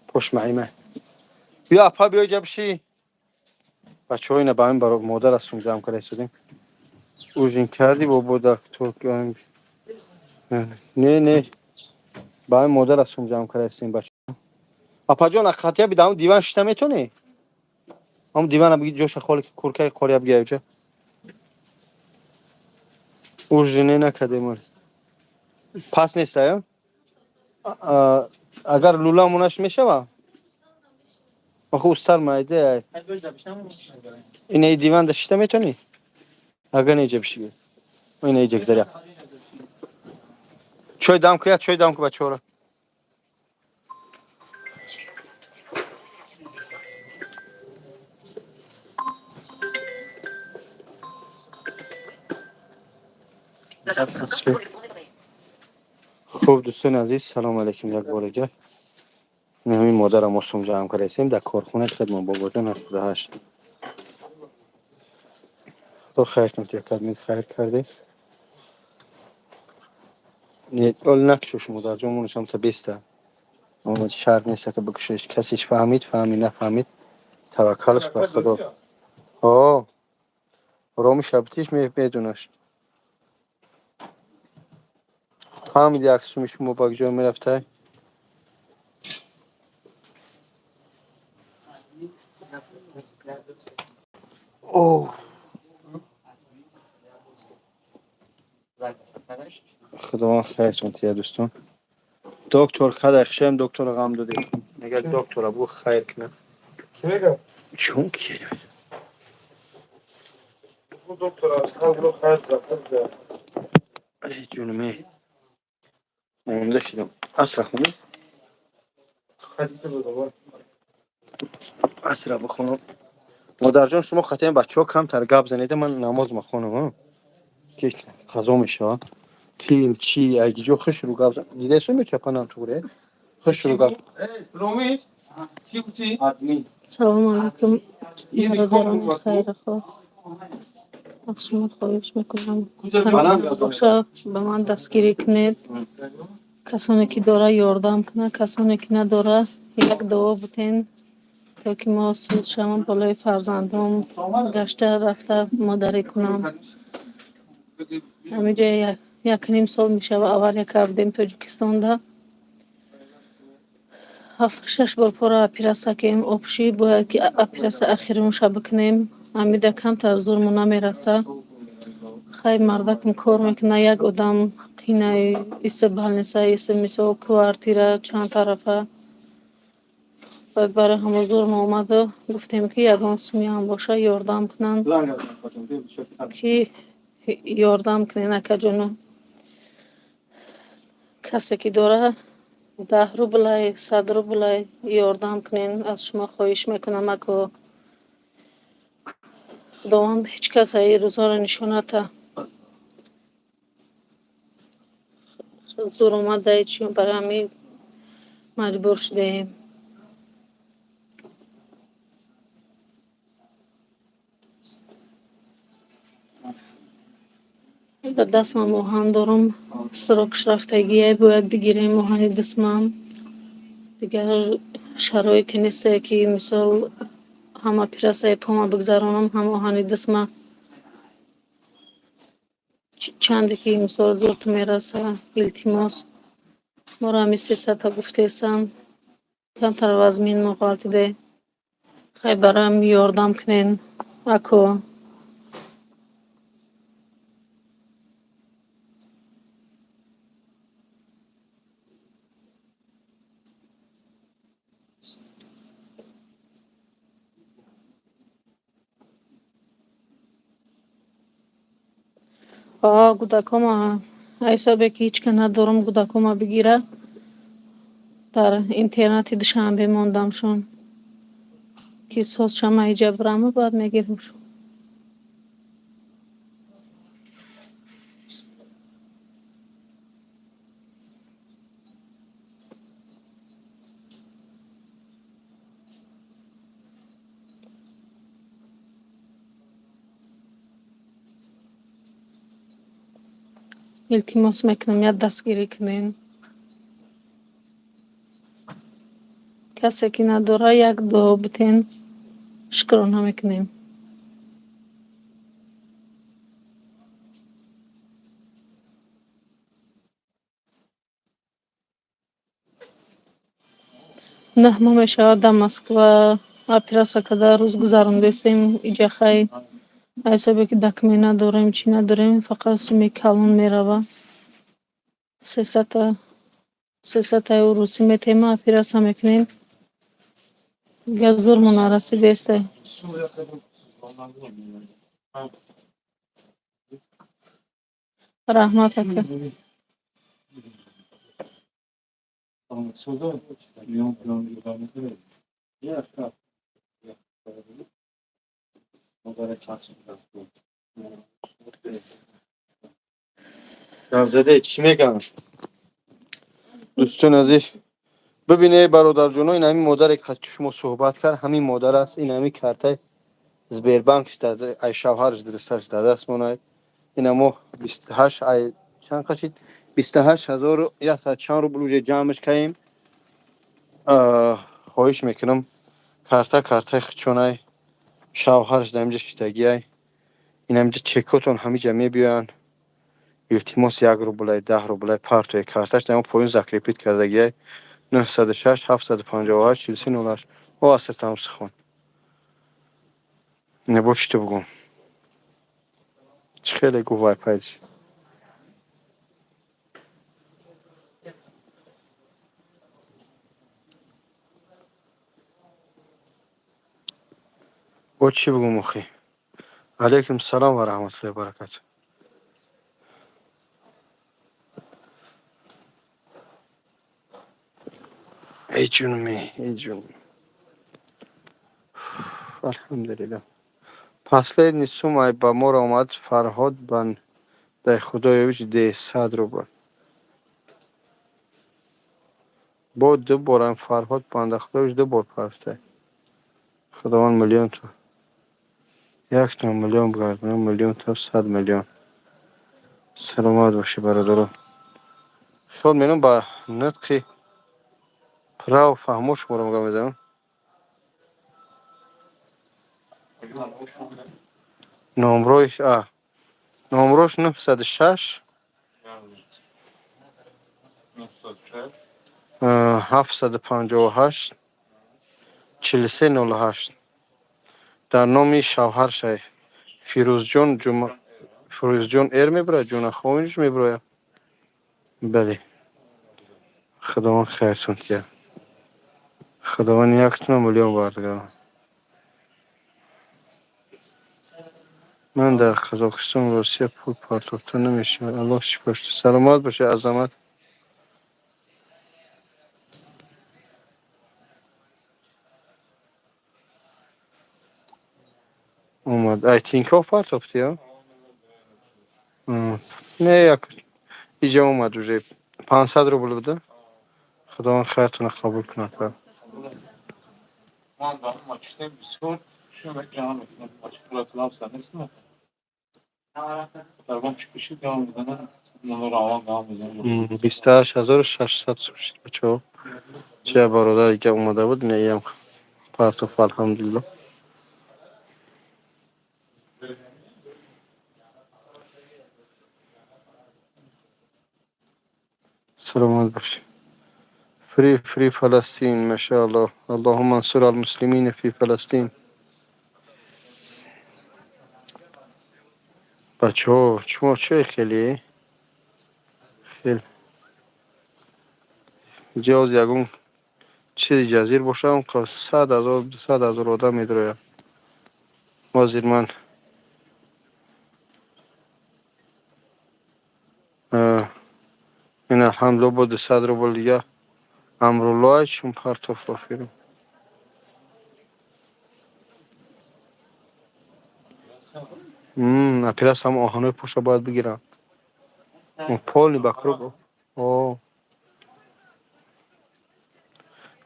пош маима. Биё, апа, биё иҷа биши. Бачаҳо, ина ба ҳамин баро модар аз сум ҷамъ карда истодем. Ужин кардӣ, бобо, доктор? Не, не. Ба ҳамин модар аз сум ҷамъ карда истем, бачаҳо. Апаҷон, хатия бида, ҳамн диван шита метонӣ? Ҳамн дивана биги, ҷоша холи, ки куркаи қория бигия ҷа. Ужине накардем. Пас нест, ая? Агар лула монаш мешава? Охо, устар майде. Ина диван да шита метонӣ? Агар не, иҷа биши. Ина иҷа гузаря. Чой дам ку, я чой дам ку бачаҳоро. Хуб, дӯстони азиз, салому алайкум як бор дигар. Ҳамин модарам мо сум ҷамъ кардаистем дар корхонаи хидмат, Бобоҷон, 78. Худо хайр кунад, якадмин хайр кардем. Не, ол накшуш, модарҷон, монушам та беста. Шарт нест, ки бикушеш. Касеш фаҳмид, фаҳмид, нафаҳмид, таваккалаш ба Худо. Ҳо, роми шабтиш медонаш. Фаҳмид, як суми шумо ба ҷо мерафтай? Оҳ. Худованд хайртон тия, дӯстон. Доктор када хшем, доктора ғам додем. Мега доктора бугӯ хайр кунад. Ки мегӯяд? Чун ки? Доктора хайр. Эй, ҷунуме. Монда шудам. Асра хонем, асра бихонам. Модарҷон, шумо қатъиян бачаҳо камтар гап занеда, ман намоз махонам, ки қазо мешавад. Филм чи агиҷо хушрӯ гап зан. Дидесо мечапанам туре хушрӯ гап. Салому алайкум, бародарони хайрхоҳ. Аз шумо хоҳиш мекунам, боша ба ман дастгирӣ кунед. Касоне ки дора, ёрдам кунад, касоне ки надора, як дуо бутен, то ки мо суз шавам, болои фарзандом гашта рафта модарӣ кунам. Ҳамиҷа якним сол мешава, авария кардем Тоҷикистонда. Ҳафт шаш бор пора операция кардем, обши бояд ки операция ахирунша бикунем. Ҳамида камтар зурмон намераса. Хай, мардакам кор мекуна, як одам қинаи иса больница, иса мисол квартира, чанд тарафа. Баъд барои ҳамо зурмо омаду гуфтем, ки ягон сумиам боша, ёрдам кунанд, ки ёрдам кунен, акаҷоно. Касе ки дора, 10 рублай, 100 рублай ёрдам кунен, аз шумо хоҳиш мекунам, ако. Худованд ҳеҷ кас ин рӯзҳоро нишон ната. Зур омада чи, барои ҳамин маҷбур шудаем. Дар дастмам оҳан дорам, срок ш рафтагие, бояд бигирем оҳани дастмам. Дигар шароите несте, ки мисол ҳам оператсияи пома бигзаронам, ҳам оҳани дастма. Чанде ки мисол зурту мераса, илтимос. Моро ҳами 300-та гуфтесам, камтар вазмин мо ғалтиде. Хай, бароям ёрдам кунен, ако. Гудакома ҳисобе ки ҳеҷ ка надорам гудакома бигира, дар интернати Душанбе мондамшон, ки соз шама иҷа бираму баъд мегирамшон. Илтимос мекунам, як дастгирӣ кунен. Касе ки надора, як дуо битен, шукрона мекунем. 9 моҳ мешавад, дар Москва оператсия карда рӯз гузарондестем. Иҷа хай, ҳисобе ки документ надорем, чӣ надорем, фақат суми калон мерава. 300-таи урусӣ метема, оператсия мекунем. Дигар зурмо нарасидесте. Раҳмат, ака. Гапзаде чӣ мегӯям, дӯстон азиз? Бибине, бародарҷоно, ин ҳамин модаре ки шумо суҳбат кард, ҳамин модар аст. Ин ҳамин картаи Сбербанк ай шавҳараш дурусташ дар даст монад. Ина мо 28 ай чанд қашид, 28 100 чанд рубл уже ҷамъш кардем. Хоҳиш мекунам, карта картаи хичонай, шавҳараш дар инҷа шиштагиай. Ин ҳаминҷа чекотон ҳамиҷа мебиёянд. Илтимос, 1 рублай, 10 рублай партои. Карташ дар поён закрепить кардагиай: 906 758 43 08. О, аср тамсихон не бо чӣ ту бугум, чӣ хеле гуфт вай пайдш. Бо чӣ бугум охи? Алайкум салом ва раҳматуллоҳи баракату. Эй ҷунми, эй ҷун. Алҳамдулиллаҳ. Последний суммаи ба моро омад Фарҳод Бандахудоевич 200 рубл. Бо ду борам Фарҳод Бандахудоевич ду бор партофтай. Худованд миллион то якто миллион бигардонад, миллион то 100 миллион. Саломат бошӣ, бародаро. Хиёл менам, ба нутқи пурраву фаҳмо шуморо мегӯям, мезанам. Номрои номрош 906 758 43 08, дар номи шавҳаршай Фирӯзҷон Ҷума, Фирӯзҷон эр мебирояд, Ҷунахович мебирояд. Бале, Худованд хайртон диҳад. Худованд яктона миллион бардорад. Ман дар Қазоқистон, Россия пул партофта намешавад. Аллоҳ шифош. Саломат бошед, Азамат. Омад. Ай, Тинькофф партофтӣ, ё? Не, як иҷа омад уже. 500 рубл буда. Худованд хайртонро қабул кунад. Ман ба мачтем бисёр шумо мекунам, мачтем нестам. Дарбон чӣ кушид, давом мезанад, равон давом мезанад. 28 600 шуд, бачаҳо. Чия бародар дига омада буд, неям партоф, алҳамдулилло. Саломат бошед. Free, free Фаластин, машааллоҳ. Аллоҳумма ансур ал-муслимина фи Фаластин. Бачаҳо, шумо чӣ хеле? Хел. Ҷоз ягон чизи ҷазир бошам, 100 000, 200 000 одам медрояд. Ҳозир ман ин, алҳамдулилло, бо 200 рубл дига Амруллоҳ чун партоф офирим. Операция ҳам оҳанои пуша бояд бигирам. Полный вокруг. О.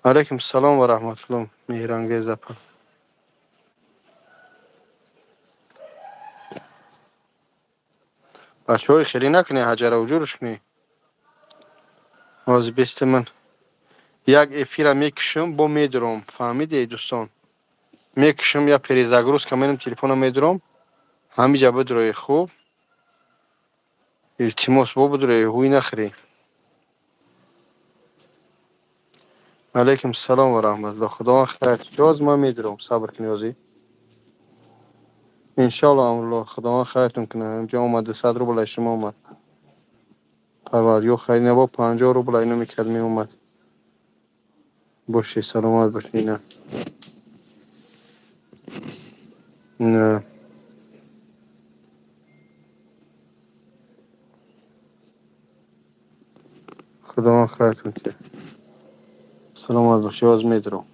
Алайкум салом ва раҳматуллоҳ, Меҳрангез апа. Бачаҳои, хеле накунед, ҳаҷара уҷурш кунед. Ҳозир бести ман як эфира мекушам, бо медурам. Фаҳмидед, дӯстон? Мекушам, я перезагрузка менам, телефона медурам. Ҳамиҷа бидурои, хуб? Илтимос, бо бидурои, ҳуй нахӯрӣ. Алайкум салом ва раҳматуллоҳ. Худованд хайр. Ҳозир ман медурам, сабр кунед ҳозир. Иншоаллоҳ, Амруллоҳ, Худованд хайртон кунад. Инҷо омад 200 рубл аз шумо омад. Парвардигор хайр набо, 50 рубл ино мекард, меомад. Бошед, саломат бошед. Ина. На. Худованд хайртон кунад. Саломат бошед, ҳозир медурам.